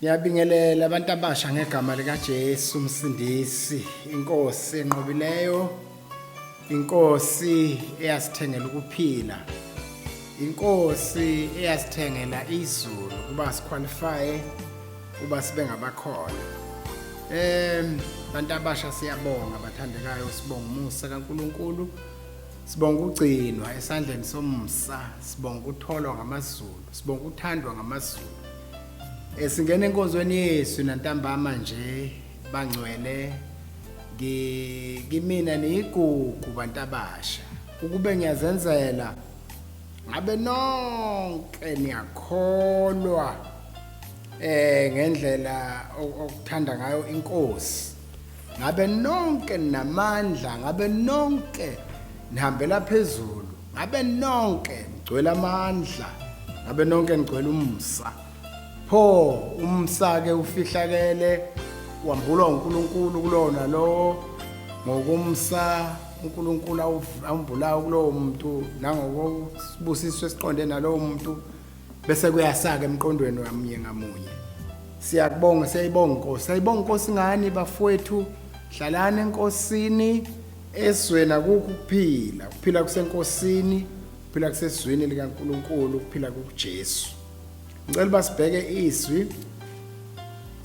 Ngiyabingelela abantu abasha ngegama likaJesu uMsindisi, inkosi enqobileyo, inkosi eyasithengela ukuphila, inkosi eyasithengela izulu kuba siqualifye kuba sibe ngabakhona. Bantu abasha siyabonga bathandekayo, sibonga umusa kaNkuluNkulu. Sibonga ukugcinwa esandleni somsa, sibonga ukutholwa ngamaZulu, sibonga ukuthandwa ngamaZulu. Singena enkonzweni yesu nantambama nje bangcwele kimina niyigugu bantu abasha. Ukube ngiyazenzela ngabe nonke niyakholwa ngendlela okuthanda ngayo inkosi. Ngabe nonke ninamandla, ngabe nonke nihambela phezulu, ngabe nonke nigcwele amandla, ngabe nonke nigcwele umusa. Pho umsa ke ufihlakele wambulwa uNkulunkulu kulowo nalowo ngokumsa uNkulunkulu awumbulayo kulowo muntu nangokusibusiso esiqonde nalowo muntu bese kuyasaka emqondweni wamunye ngamunye. Siyakubonga, siyayibonga Nkosi. Siyayibonga Nkosi ngani bafowethu. Hlalani eNkosini ezweni akukho ukuphila. Ukuphila kuseNkosini, ukuphila kusezwini likaNkulunkulu, ukuphila kuJesu. Ngicela uba sibheke izwi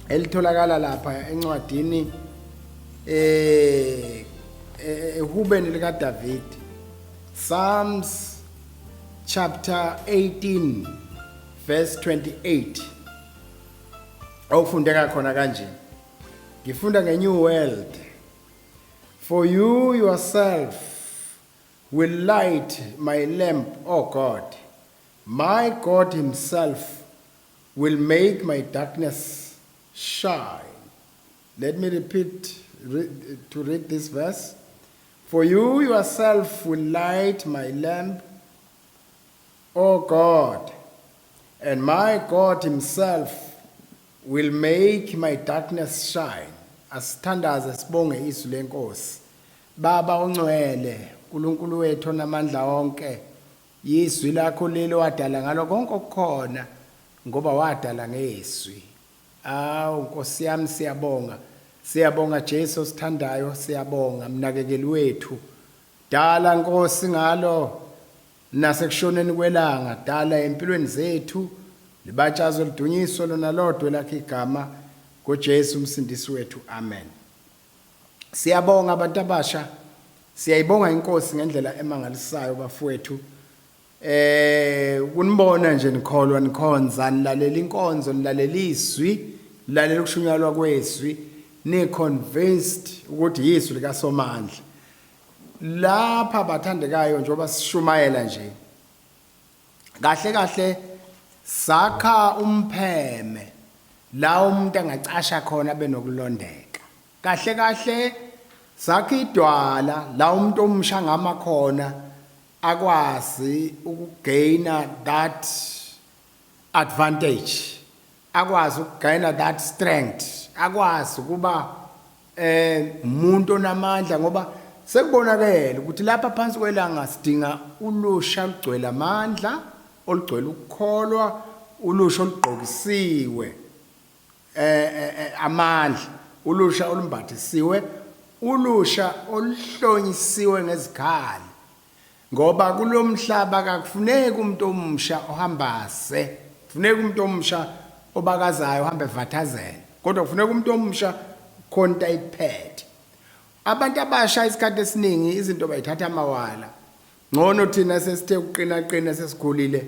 elitholakala lapha encwadini ehubeni likaDavid. Psalms chapter 18 verse 28. Okufundeka khona kanje. Ngifunda ngeNew World. For you yourself will light my lamp, O God. My God himself will make my darkness shine. Let me repeat to read this verse. For you yourself will light my lamp, O God, and my God himself will make my darkness shine. Asithandaze sibonge izwi lenkosi. Baba ongcwele, uNkulunkulu wethu onamandla onke, yizwi lakho leli wadala ngalo konke okukhona ngoba wadala ngezwi. Awu Nkosi yami siyabonga. Siyabonga Jesu osithandayo, siyabonga mnakekeli wethu. Dala Nkosi ngalo nasekushoneni kwelanga, dala empilweni zethu. Libatshazwe lidunyiswe lona lodwa elakhe igama ngoJesu umsindisi wethu. Amen. Siyabonga abantu abasha. Siyayibonga inkosi ngendlela emangalisayo bafowethu. Kunibona nje nikholwa nikhonza nilalela inkonzo nilalela izwi nilalela ukushunyalwa kwezwi ni convinced ukuthi yizwi likaSomandla. Lapha bathandekayo njengoba sishumayela nje kahle kahle sakha umpheme la umuntu angacasha khona benokulondeka. Kahle kahle sakha idwala la umuntu omusha ngama khona akwazi ukugaina that advantage, akwazi ukugaina that strength, akwazi ukuba umuntu onamandla ngoba sekubonakele ukuthi lapha phansi kwelanga sidinga ulusha olugcwele amandla, olugcwele ukukholwa, ulusha olugqokisiwe amandla, ulusha olumbathisiwe, ulusha oluhlonyisiwe ngezikhali. Ngoba kulomhlaba kakufuneki umuntu omusha ohambase, kufuneka umuntu omusha obakazayo ohambe evathazela, kodwa kufuneka umuntu omusha khona into ayiphethe. Abantu abasha isikhathi esiningi izinto bayithatha amawala. Ngcono thina sesithe ukuqina qina sesikhulile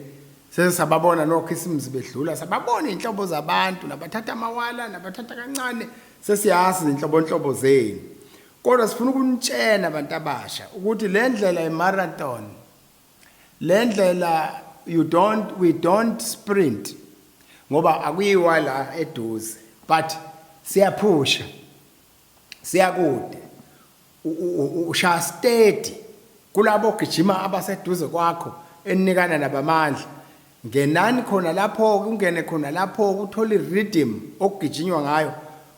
sesababona nokhisimusi bedlula, sababona inhlobo zabantu nabathatha amawala nabathatha kancane, sesiyazi inhlobonhlobo zenu. Kodwa sifuna ukunitshena abantu abasha ukuthi le ndlela ye-marathon, le ndlela you don't, we don't sprint ngoba akuyiwa la eduze, but siyaphusha, siyakude, ushaya steady kulabo gijima abaseduze kwakho eninikana nabamandla. Ngenani khona lapho, ungene khona lapho uthola i-rhythm okugijinywa ngayo,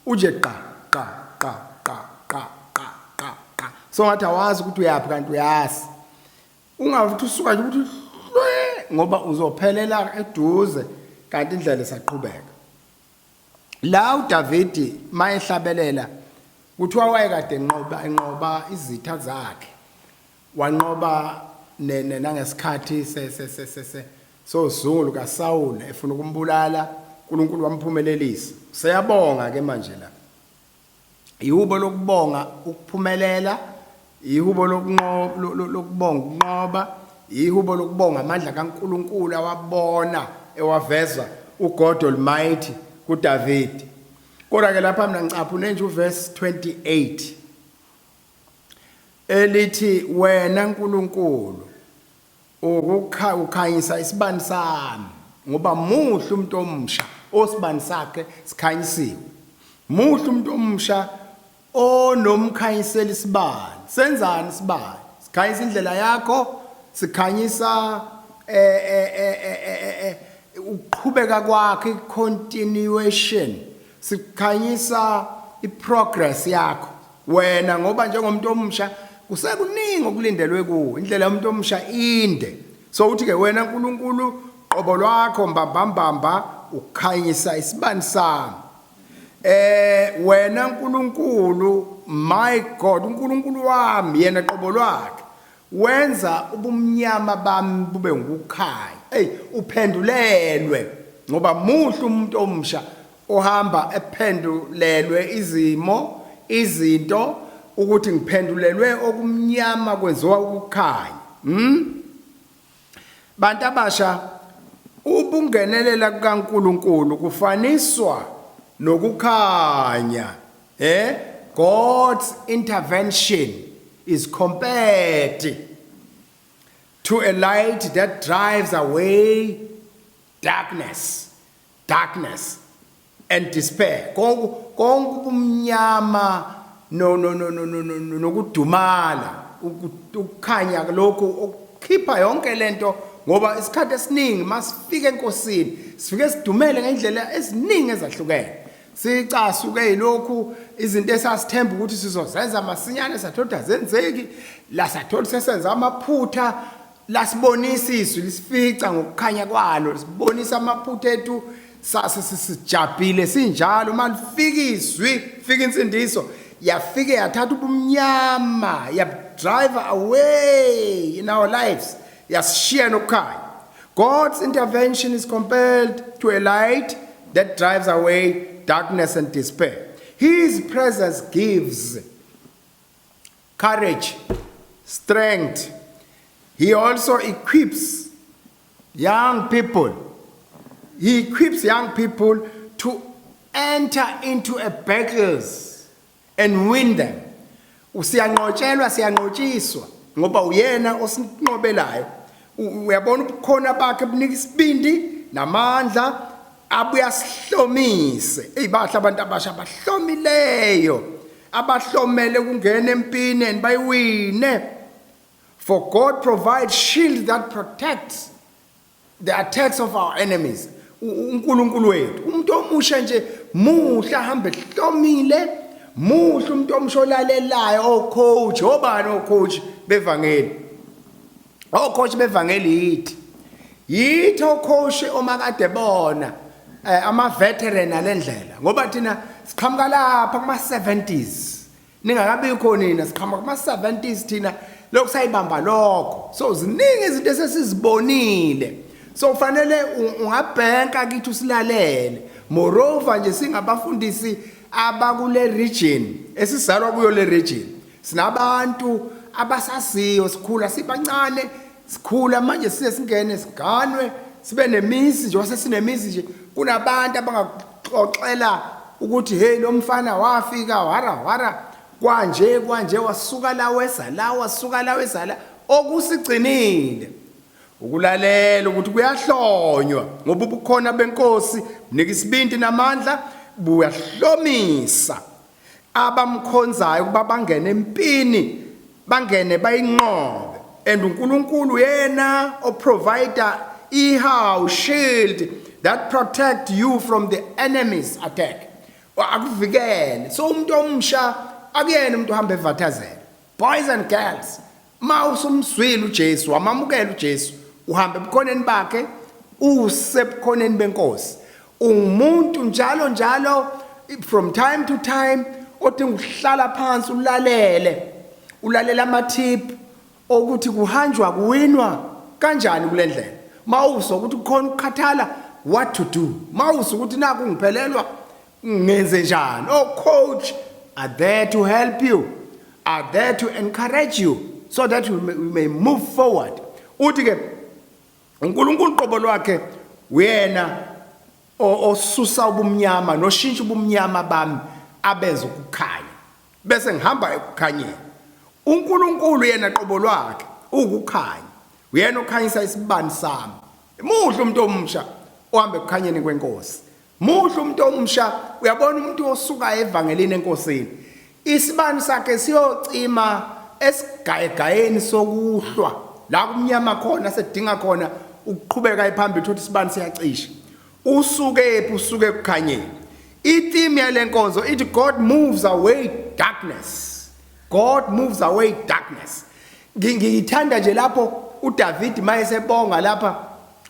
uje qa qa qa qa qa qa qa qa, so ngathi awazi ukuthi uyaphi kanti uyazi. Ungavuthi usuka nje ukuthi hlwe ngoba uzophelela eduze kanti indlela isaqhubeka. La uDavidi mayehlabelela kuthiwa wayekade enqoba enqoba izitha zakhe. Wanqoba nangesikhathi se se se se se sozungu lukaSawule efuna ukumbulala, uNkulunkulu wamphumelelisa. Seyabonga ke manje la. Ihubo lokubonga ukuphumelela, ihubo lokubonga ukunqoba, ihubo lokubonga amandla kaNkulunkulu awabona ewaveza uGod Almighty kuDavid. Kodwa ke lapha mina ngicaphune nje uverse 28 elithi wena Nkulunkulu ukukha ukhanyisa isibani sami ngoba muhle umuntu omusha osibani sakhe sikhanyisiwe. Muhle umuntu omusha onomkhanyisela isibani. Senzani isibani? Sikhanyisa indlela yakho, sikhanyisa eh eh eh eh, eh, ukuqhubeka kwakho, i-continuation, sikhanyisa i-progress yakho wena, ngoba njengomuntu omusha kusekuningi okulindelwe kuwe. Indlela yomuntu omusha inde. So uthi ke wena Nkulunkulu qobo lwakho mbambambamba ukhanyisa isibani sami. Wena Nkulunkulu, my God, uNkulunkulu wami, yena qobo lwakhe wenza ubumnyama bami bube ngukukhanya. Ey, uphendulelwe, ngoba muhle umuntu omusha ohamba ephendulelwe izimo, izinto, ukuthi ngiphendulelwe okumnyama kwenziwa ukukhanya. Bantu abasha, ubungenelela kukaNkulunkulu kufaniswa nokukhanya. God's intervention is compared to a light that drives away darkness, darkness and despair. Konke konke ubumnyama no no no no no no nokudumala, ukukhanya lokhu okukhipha yonke lento, ngoba isikhathi esiningi masifika enkosini sifike sidumele ngendlela eziningi ezahlukene, sicasuke yilokhu, izinto esasithemba ukuthi sizozenza masinyane sathola azenzeki la, sathola sesenza amaphutha. Lasibonisa izwi, lisifica ngokukhanya kwalo, lisibonisa amaphutha ethu, sase sisijabhile sinjalo. Uma lifika izwi, fika insindiso, yafike yathatha ubumnyama, ya drive away in our lives, yasishiya nokukhanya. God's intervention is compared to a light that drives away darkness and despair. His presence gives courage, strength. He also equips young people. He equips young people to enter into a battles and win them. Usiyanqotshelwa, siyanqotshiswa ngoba uyena osinqobelayo. Uyabona, ubukhona bakhe bunika isibindi namandla, abuya sihlomise. Ey, bahle abantu abasha abahlomileyo, abahlomele kungena empini and bayiwine. For God provides shield that protects the attacks of our enemies. UNkulunkulu wethu, umuntu omusha nje muhle ahambe ehlomile, muhle umuntu omusha olalelayo. Ocoach, obani ocoach bevangeli? Ocoach bevangeli yithi, yithi ocoach omakade bona, ama veteran alendlela, ngoba thina siqhamuka lapha kuma 70s, ningakabikho nina. Siqhamuka kuma 70s thina, lokhu sayibamba lokho. So ziningi izinto esesizibonile, so kufanele ungabhenka kithi usilalele. Moreover nje singabafundisi abakule region esizalwa kuyo, le region sinabantu abasasiyo, sikhula sibancane, sikhula manje siye singene siganwe sibe nemizi nje, wasesinemizi nje, kunabantu abangaxoxela ukuthi hey, lo mfana wafika wara wara kwanje kwanje, wasuka la weza la, wasuka la weza la. Okusigcinile ukulalela ukuthi kuyahlonywa, ngoba ubukhona benkosi bunika isibindi namandla, buyahlomisa abamkhonzayo ukuba bangene empini, bangene bayinqobe. And uNkulunkulu yena oprovide ihawu, shield that protect you from the enemy's attack, akuvikele. So umuntu omusha akuyena umuntu ohamba evathazela. Boys and girls, ma usumzwile uJesu, wamamukela uJesu, uhambe ebukhoneni bakhe, usebukhoneni benkosi. Ungumuntu njalo njalo, from time to time, odinga ukuhlala phansi ulalele, ulalela ama-tip okuthi kuhanjwa kuwinwa kanjani kule ndlela. Mawuzwa ukuthi kukhona ukukhathala, what to do. Mawuzwa ukuthi naku ngiphelelwa, ngenze njani. O-coach are there to help you, are there to encourage you so that we may move forward. Uthi ke uNkulunkulu qobo lwakhe uyena osusa ubumnyama noshintsha ubumnyama bami abenze ukukhanya, bese ngihamba ekukhanyeni. UNkulunkulu yena qobo lwakhe ukukhanya, uyena okhanyisa isibani sami. Muhle umuntu omusha ohamba ekukhanyeni kwenkosi. Muhle umuntu omusha. Uyabona, umuntu osuka evangelini enkosini, isibani sakhe siyocima esigayegayeni sokuhlwa, la kumnyama khona, sedinga khona ukuqhubeka ephambili, ukuthi isibani siyacisha. Usuke phi? Usuke ekukhanyeni. I-theme yale nkonzo ithi "God moves away darkness". God moves away darkness. Ngiyithanda nje lapho uDavid mayesebonga lapha,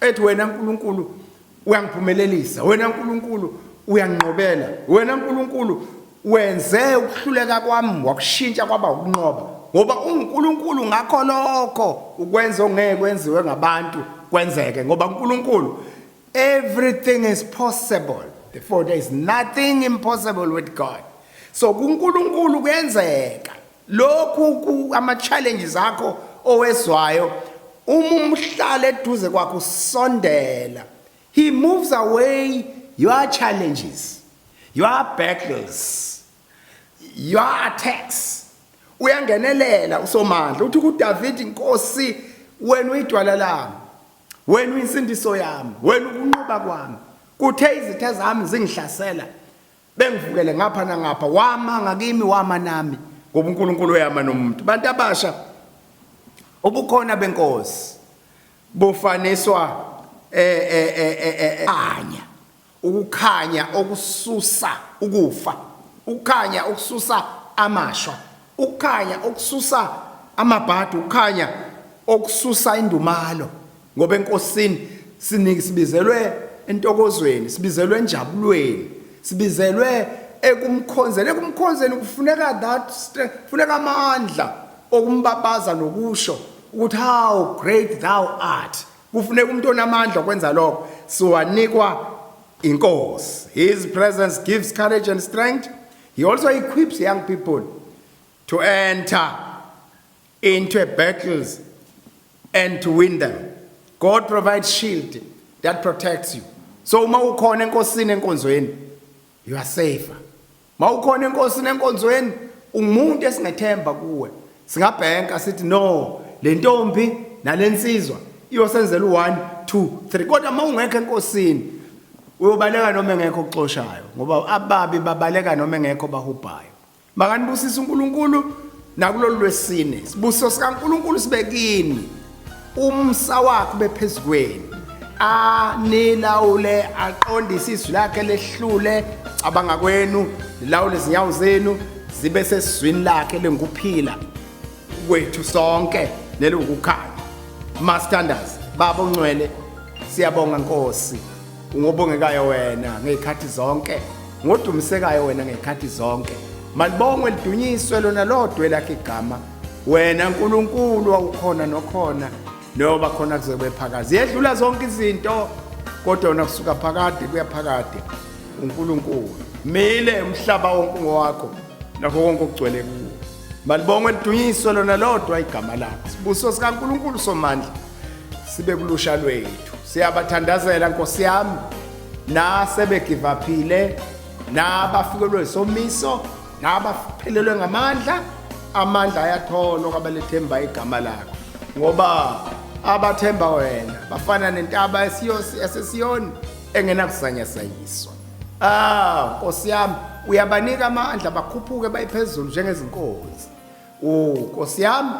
ethi, "Wena uNkulunkulu uyangiphumelelisa, wena uNkulunkulu uyanginqobela, wena uNkulunkulu wenze ukuhluleka kwami wakushintsha kwaba ukunqoba, ngoba unguNkulunkulu. Ngakho lokho ukwenza ongeke kwenziwe ngabantu kwenzeke, ngoba uNkulunkulu everything is possible. Therefore there is nothing impossible with God." So kuNkulunkulu kuyenzeka lokhu. Ama challenges akho owezwayo, uma umhlala eduze kwakho, usondela, he moves away your challenges, your battles, your attacks. Uyangenelela uSomandla. Uthi kuDavid, "Inkosi, wena uyidwala lami, wena uyinsindiso yami, wena ukunqoba kwami. Kuthe izitha zami zingihlasela, bengivukele ngapha nangapha, wama ngakimi, wama nami," ngoba uNkulunkulu uyama nomuntu. Bantu abasha, ubukhona benkosi bufaniswa anya ukukhanya okususa ukufa, ukukhanya okususa amashwa, ukukhanya okususa amabhadi, ukukhanya okususa indumalo, ngoba enkosini siniki sibizelwe entokozweni, sibizelwe enjabulweni, sibizelwe ekumkhonzeni. Ekumkhonzeni kufuneka that strength, kufuneka amandla okumbabaza nokusho ukuthi "How great thou art." Kufuneka umuntu onamandla okwenza lokho, siwanikwa inkosi. His presence gives courage and strength. He also equips young people to enter into battles and to win them. God provides shield that protects you. So uma ukhona enkosini enkonzweni, you are safer. Mawukhona enkosini enkonzweni, ungumuntu esingethemba kuwe, singabhenka sithi, "No, le ntombi nalensizwa iyosenzela u1 2 3." Kodwa uma ungekho enkosini, uyobaleka noma engekho okuxoshayo, ngoba ababi babaleka noma engekho bahubhayo. Makanibusise uNkulunkulu nakulolu lwesine. Sibusiso sikaNkulunkulu sibe kini, umsa wakhe ube phezu kwenu, anilawule, aqondise izwi lakhe lehlule cabanga kwenu, lilawule izinyawo zenu, zibe sesizwini lakhe lengukuphila kwethu sonke nelukukhanya. Mastanders, Baba ongcwele, siyabonga Nkosi. Ungobongekayo wena ngezikhathi zonke, ngodumisekayo wena ngezikhathi zonke. Malibongwe lidunyiswe lona lodwa lakhe igama, wena Nkulunkulu awukhona nokhona noba khona kuze kube phakathi. Ziyedlula zonke izinto, kodwa wena kusuka phakade kuya phakade uNkulunkulu. Mile umhlaba wonke ngowakho, nakho konke okugcwele kuwo. Malibongwe lidunyiswe lona lodwa igama lakho. Sibusiso sikaNkulunkulu Somandla sibe kulusha lwethu. Siyabathandazela Nkosi yami nasebegivaphile, nabafikelwe isomiso, nabaphelelwe ngamandla. Amandla ayatholwa kwabalethemba igama lakho, ngoba abathemba wena bafana nentaba yaseSiyoni engenakuzanyazanyiswa. Ah, Nkosi yami, uyabanika amandla, bakhuphuke bayiphezulu njengezinkozi. Oh Nkosi yami,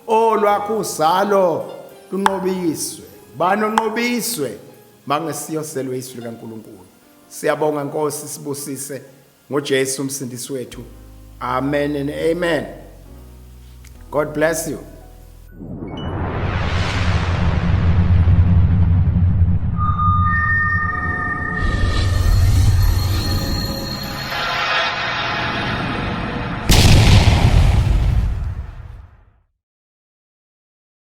olwakho uzalo lunqobiswe. Bani onqobiswe mangesiyo selwe izwi likaNkulunkulu? Siyabonga Nkosi, sibusise ngoJesu umsindisi wethu. Amen and amen. God bless you.